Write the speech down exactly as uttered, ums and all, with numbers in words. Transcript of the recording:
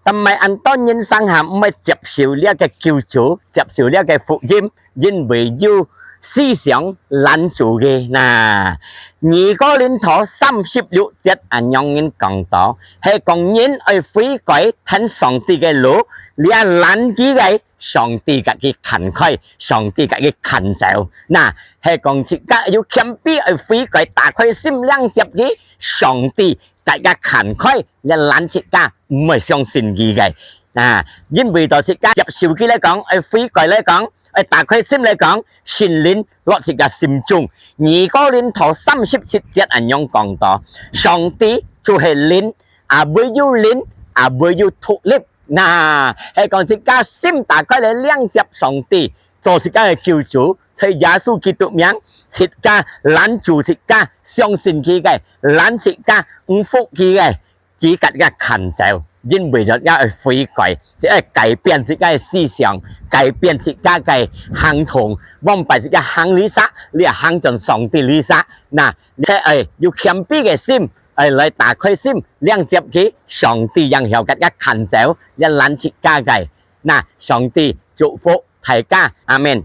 但係恁多人生下毋會接受這个救主，接受這个福音，因為有思想攔住佢哪。二哥林多三十六節恁樣人講到，係講人愛悔改，跈上帝个路，這攔佢个，上帝甲佢牽開，上帝甲佢牽走。哪，係講自家有謙卑愛悔改，打開心領接佢，上帝甲佢牽開，這攔自家毋會相信佢个。啊，因為到自家接受佢來講，愛悔改來講，愛打開心來講，聖靈落自家心中。二哥林多三十七節恁樣講到，上帝就係靈，啊，唯有靈，啊，唯有獨立。哪，係講自家心打開來領接上帝，做自家个救主，在耶穌基督名，自家攔住自家相信佢个，攔自家毋服佢个，佢甲自家牽走，因為自家愛悔改，就愛改變自家个思想，改變自家个行動，往擺自家行裡儕，你愛行轉上帝裡儕。哪，你愛有謙卑个心，愛來打開心，領接佢，上帝正曉甲自家牽走，這攔自家个。哪，上帝祝福大家，阿們。